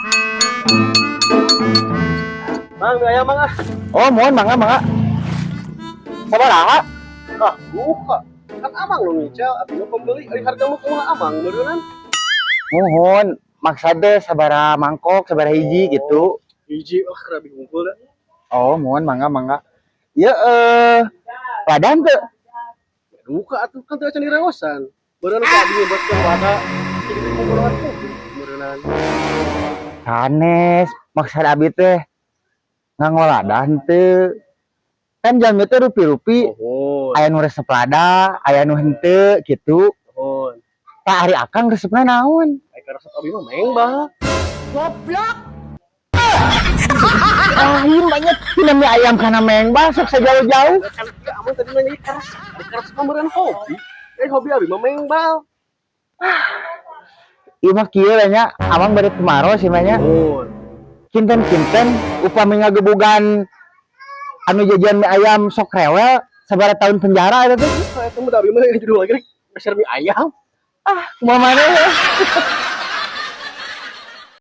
Mang, mie ayam, Mang, ah. Oh, muhun, mangga, mangga. Sabaraha? Ah, buka. Kan Amang nu ngicel, abi mah pembeli, ari harga mah kumaha Amang meureunnan. Muhun, maksud teh sabaraha mangkok, sabaraha hiji gitu. Hiji, ah, keur abi hungkul da. Oh, muhun, mangga, mangga. Ya, lada teu? Duka atuh, kan teu acan diraosan. Meureun ku abi nyebatkeun lada jadi pembunuhan publik meureunnan. Sanes, maksud abi teh nganggo lada henteu? Kan jalmi teh rupi-rupi, aya nu resep lada, aya nu henteu gitu. Tah, ari Akang resepna naon? Ai resep abi mah mengbal. Goblok. Ah, ieu banyak tina mie ayam kana mengbal sok sajauh-jauh. Kan ieu Amang tadi nanya karesep, ari karesep mah meureun hobi. Eh, hobi abi mah mengbal. Ieu mah kieu lah nya, Amang bade tumaros ieu mah nya. Muhun. Kinten-kinten upami ngagebugan anu jajan mie ayam sok rewel, sabaraha tahun penjara eta teh? Duka eta mah, da abi mah judul lagi meser mie ayam. Ah, kumaha maneh?